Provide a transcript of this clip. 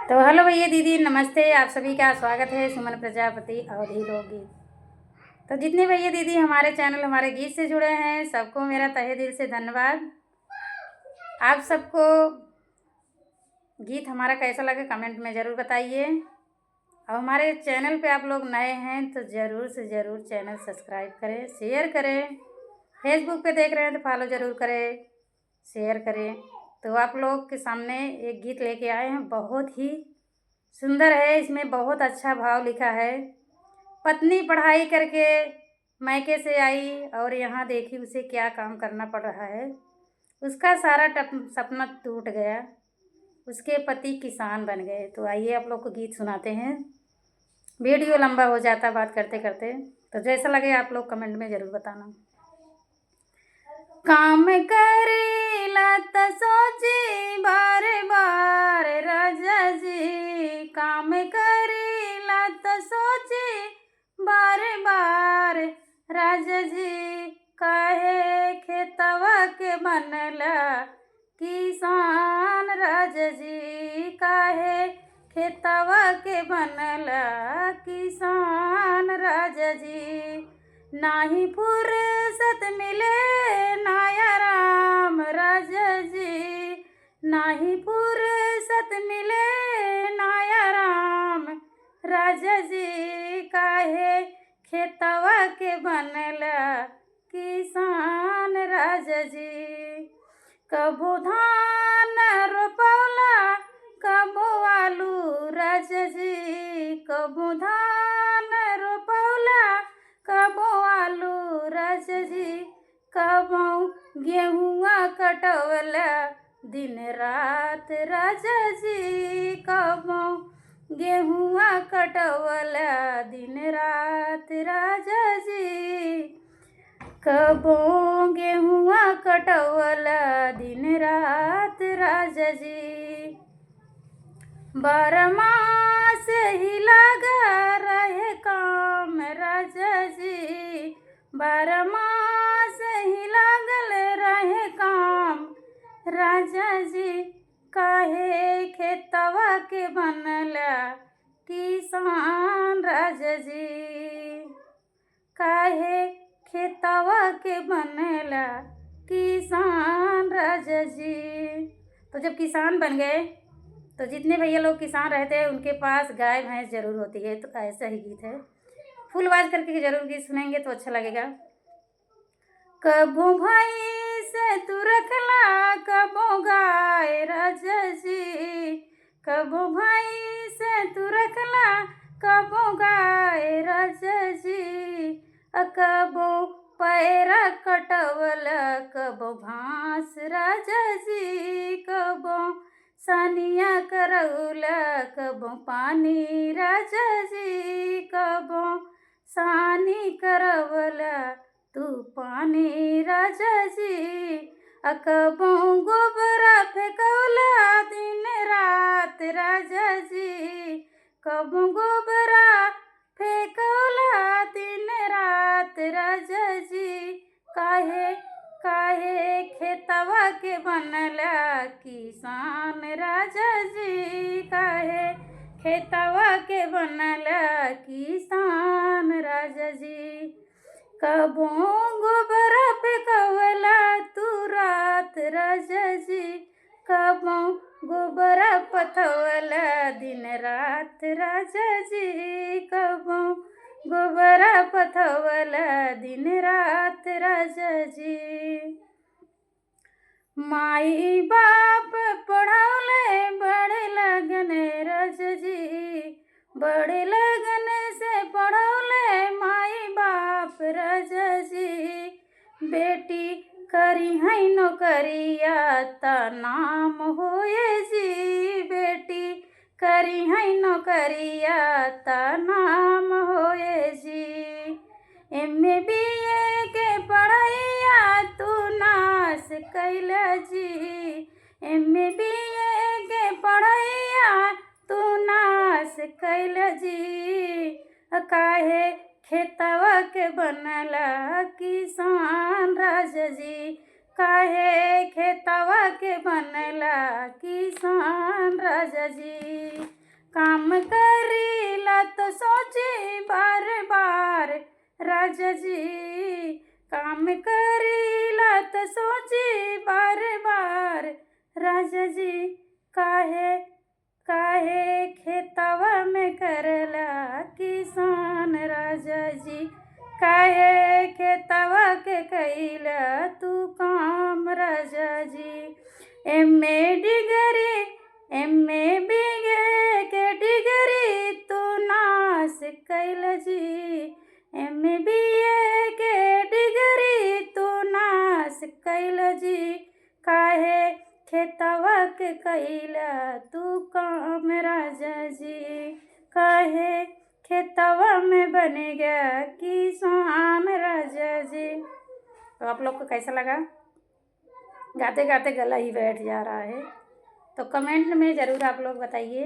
तो हेलो भैया दीदी नमस्ते, आप सभी का स्वागत है सुमन प्रजापति अवधी लोकगीत। तो जितने भैया दीदी हमारे चैनल हमारे गीत से जुड़े हैं सबको मेरा तहे दिल से धन्यवाद। आप सबको गीत हमारा कैसा लगा कमेंट में ज़रूर बताइए। और हमारे चैनल पे आप लोग नए हैं तो ज़रूर से ज़रूर चैनल सब्सक्राइब करें, शेयर करें। फेसबुक पे देख रहे हैं तो फॉलो ज़रूर करें, शेयर करें। तो आप लोग के सामने एक गीत लेके आए हैं, बहुत ही सुंदर है, इसमें बहुत अच्छा भाव लिखा है। पत्नी पढ़ाई करके मैके से आई और यहाँ देखी उसे क्या काम करना पड़ रहा है। उसका सारा सपना टूट गया, उसके पति किसान बन गए। तो आइए आप लोग को गीत सुनाते हैं। वीडियो लंबा हो जाता बात करते करते, तो जैसा लगे आप लोग कमेंट में ज़रूर बताना। काम करेला त सोचे बार बार राजा जी, काम करेला त सोचे बार बार राजा जी, काहे खेतवा के बनला किसान राजा जी, काहे खेतवा के बनला किसान राजा जी। नाही फुर्सत मिले ना आराम राजा जी, नाही फुर्सत मिले ना आराम राजा जी, काहे खेतवा के बनला किसान राजा जी। कबो धान रोपौला कबो आलू राजा जी, कबो धान रोपौला कबो आलू राजा जी, कबो गेहुआ कटवला दिन रात राजा जी, कबो गेहुआ कटवला दिन रात राजा जी, कबो गेहुआ कटवला दिन रात राजा जी। बारह मास ही लगा रहे काम राजा जी, 12 मास ही लागल रहे काम राजा जी, काहे खेतवा के बनला किसान राजा जी, काहे खेतवा के बनला किसान राजा जी। तो जब किसान बन गए तो जितने भैया लोग किसान रहते हैं उनके पास गाय भैंस ज़रूर होती है। तो ऐसा ही गीत है, फुल आवाज़ करके ज़रूर गीत सुनेंगे तो अच्छा लगेगा। कबो भैंस तू रखला कबो गाय राजा जी, कबो भैंस तू रखला कबो गाय राजा जी, कबो पैरा कटवला कबो घास राजा जी, कबो सनिया करौला कबो पानी राजा जी, कबो सानी करवला तू पानी राजा जी, कबो गोबरा फेकौला दिन रात राजा जी, कबो गोबरा फेकौला दिन रात राजा जी, काहे काहे खेतवा के बनला किसान राजा जी, काहे खेतवा के बनला किसान राजा जी। कबो गोबरा फेकवला तू रात राजा जी, कबो गोबरा पथवला दिन रात राजा जी, कबो गोबरा पथवला दिन रात राजा जी। माई बाप पढ़ौले बड़े लगन राजा जी, बड़े लगन से पढ़ौले माई बाप राजा जी, बेटी करी है नौकरिया त नाम होए जी, बेटी करी है नौकरिया त नाम होए जी। एम ए बी ए के पढ़ैया तू नाश कैल जी, एम ए बी ए के पढ़ैया तू नाश कैल जी, काहे खेतवा के बनला किसान राजा जी, काहे खेतवा के बनला किसान राजा जी। काम करीला तो सोचे बार बार राजा जी, काम करीला तो सोचे बार बार राजा जी, काहे काहे खेतवा में करला किसान राजा जी, काहे खेतवा के कैला तू काम राजा जी। M A degree, M A B A के डिगरी तू नाश कैल जी, एम ए बी ए के डिगरी तू नाश कैल जी, काहे खेतवा के कैला तू काम राजा जी, काहे खेतवा में बन गया किसान राजा जी। तो आप लोग को कैसा लगा? गाते गाते गला ही बैठ जा रहा है। तो कमेंट में ज़रूर आप लोग बताइए।